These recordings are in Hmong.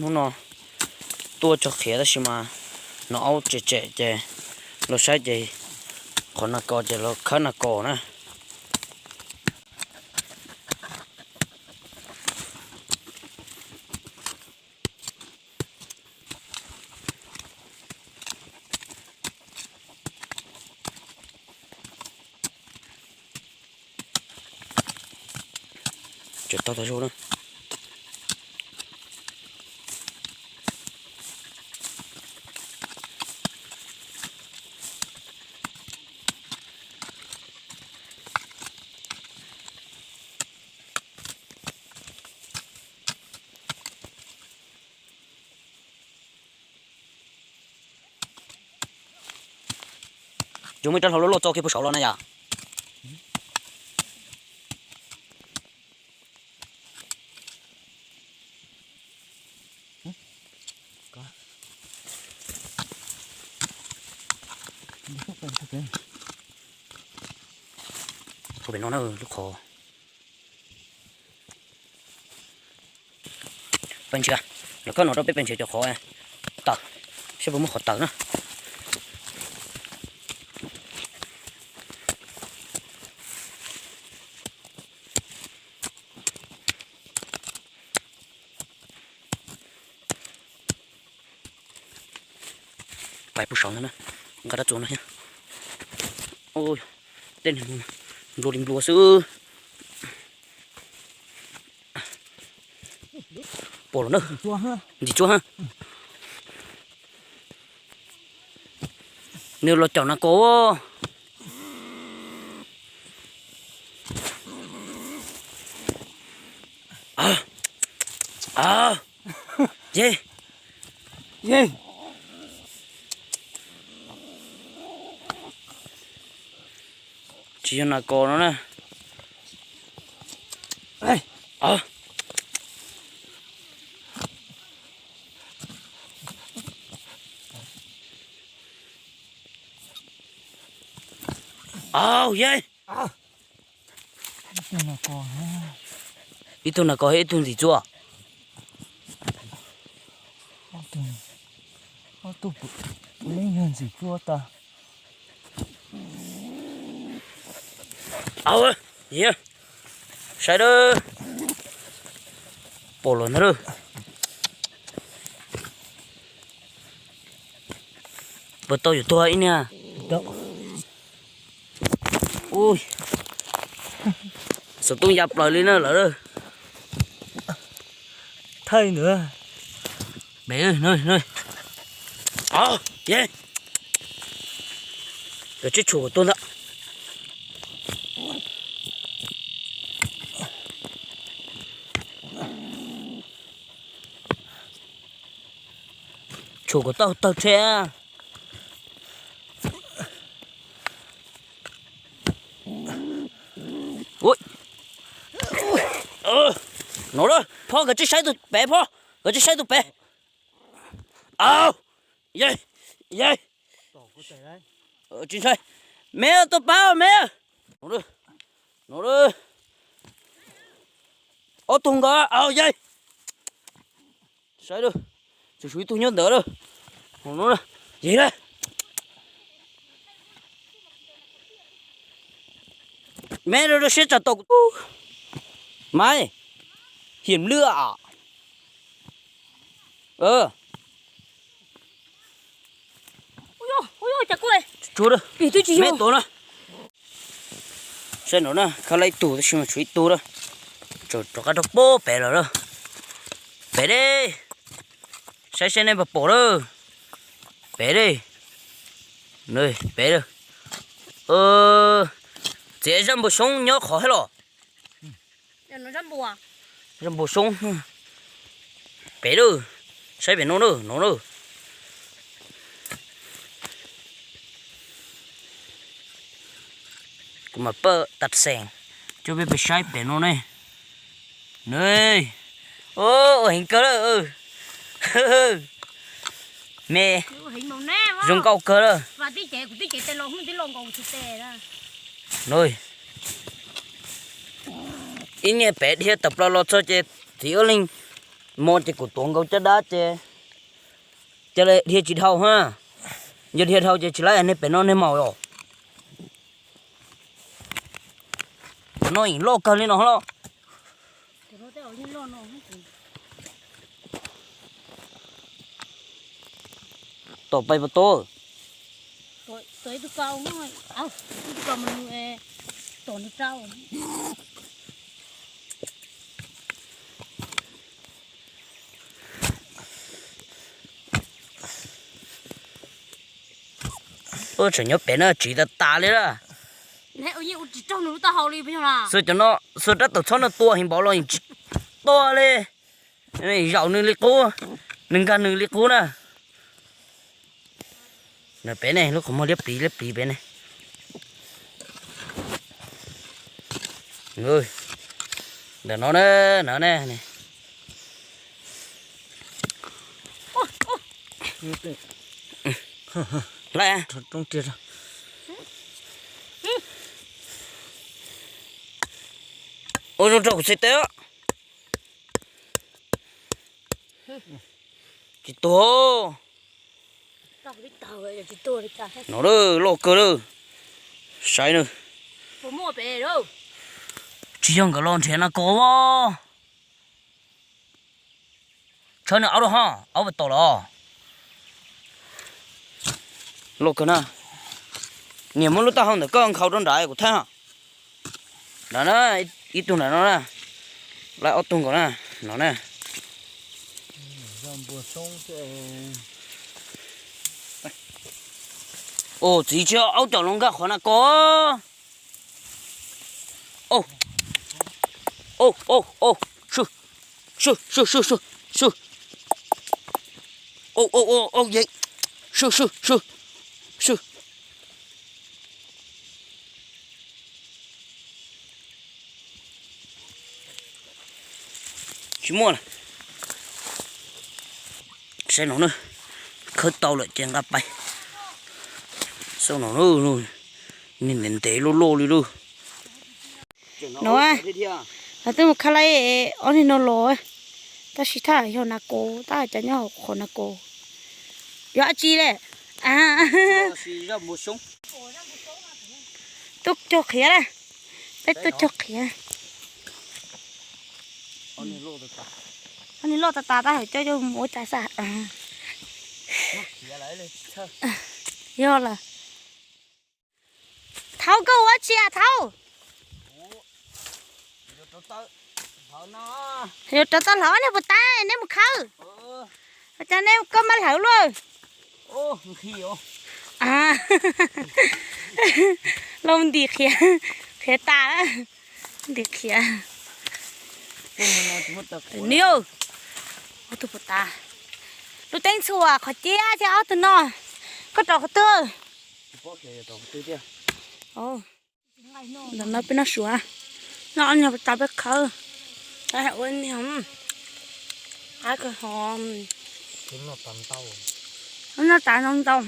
Hnub no tuaj tso qhiav tab sis mas nws aub tsem tsem ces los saib ces qhov nas kos ces los khawb nas kos na. Tseem tau tau zoo na. Yuav muaj ib rab hlau loj loj txo kiag puag saud los na yom. Pem no na lub qhov. Pes ntshiav, lawv koj no rau peb pes ntshiav cov qhov tawm, saib puas muaj qhov tawm na. Pais puag saud ntag na, nqa rab txuas no thiab. Tej nplua li nplua xwb. Pom los na, ntxim tsuab ha. Nws los caum nas kos. Ye, ye, tsis yog nas kos no na. Au ye, ib tug nas kos thiab ib tug ntxim txuab. Ob tug, ob tug, ib yog ntxim txuab tas. Au, saib dawb, pom los ntag lauj. Puas tau yuav tuag ib niag? Xov tooj ya plaws li na lawm. Thaij ntawd. Pem, ye, kawm tsib tshuam kom tuag ntag. Tshuam kom tau tawg tshe. No na, phob kawm tsib saib tus pem, phob kawm tsib saib tus pem. Au, ye, ye, tsis ntshai, me tuaj pab me. No, ob tug nkaus, au ye. Saib, tsuas tshuav ib tug nyob ntawd lawm. Yig na. Me rau siab tsam tau kuv tub. Maiv, hiam lwj. Tsuag, me tuav na. Saib no na, khawb lawm ib tug tab sis mas tshuav ib tug na. Tseem rov qab rau pem lawm na. Pem deb. Saib seb nej puas pom lawm. Pem deb. Pem lawm. Txiav zaj npua xyoob nyob qhov thiab los. Zaj npua xyoob. Pem lawm. Saib pem no na, no na. Kuv mam pawj tas xees coj peb pem saib pem no ne. Ua heev kawg lawm. Me, zoo nkauj kawg lawm. Ib niag pem dhia tawm plaws los txog ces txiv ua leej Mo ces kuv tuav nkaus caj dab ces, ces dhia tsis dhau ha. Yog dhia dhau ces tsis laib nej pem no nej maum os. Cov no yeej loj kawg li no los. Tom pais puas tau? Ua tseem nyob pem na, tsiv tas tas li lawm. Xwb cov no, xwb rab taus txhob no tua heev npaum los yeej tsis tua li. Zaum nws li qub, nws nkag nws li qub na. Pem ne, lub qhov muag liab pliv liab pliv pem ne. Ntawm no na, no na. Lawm. Ua zoo rau kuv txiv teb. Tsis tuag. No loj kawg lawm. Saib na. Tsis yog nkawd los nrhiav nas kos. Tshawb nws aub rau ho, aub puas tau los. Loj kawg na. Niam muab lub taub hau ntawm koj nkhaus rau nrad kuv thaij. Nrad na, ib tug nrad no na. Laib ob tug nkaus na, no na. Ua txiv tsis aub caum los nkag qhov nas kos. Sw, sw, sw, sw. Tsis muaj. Saib no na, khawb tau lawm ces nqa pais. Xauj no, nws ntev ntev luj luj li lawm. No, lawv twb mus khawb laib ob niag no los, tab sis thaj yog nas kos, tab hais cas nyob hauv qhov nas kos. Yog dab tsi le? Tuaj cog qhiav na, peb tuaj cog qhiav. Ob niag loj tas tas tab hais coj coj mus ua cas xwb. Yog lawm. Thaub, koj ua dab tsi a Thaub? Yuav rau tau hlawv niag puas tas, neb mus khawb. Cas neb koj mab hlawv luaj? Los ntim qhiav, qhiav tas, ntim qhiav. Niam, ob tug puas tas? Lub teeb txhua qhov ciab thiab ob tug no. Koj rau qhov twg? Ntawm no peb noj suav, noj ob nyuag puas tas peb khawb. Ua niag qab kawg hov. Noj tas ntau ntau.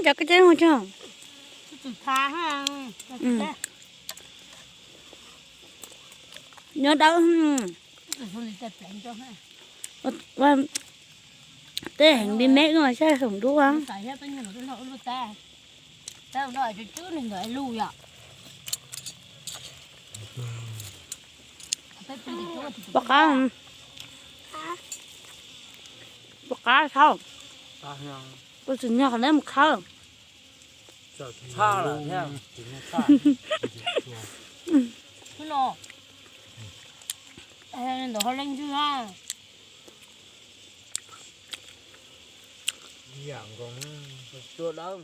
Cov koj ceb mus tso. Nyob dawb. Tej heev li me mas saib heev dua. Pom qab, pom qab thaub. Kuv tsis nyiag qhov neb mus khawb. Ntawm ho leej ntws na. Ib yam nkaus, tua dawb.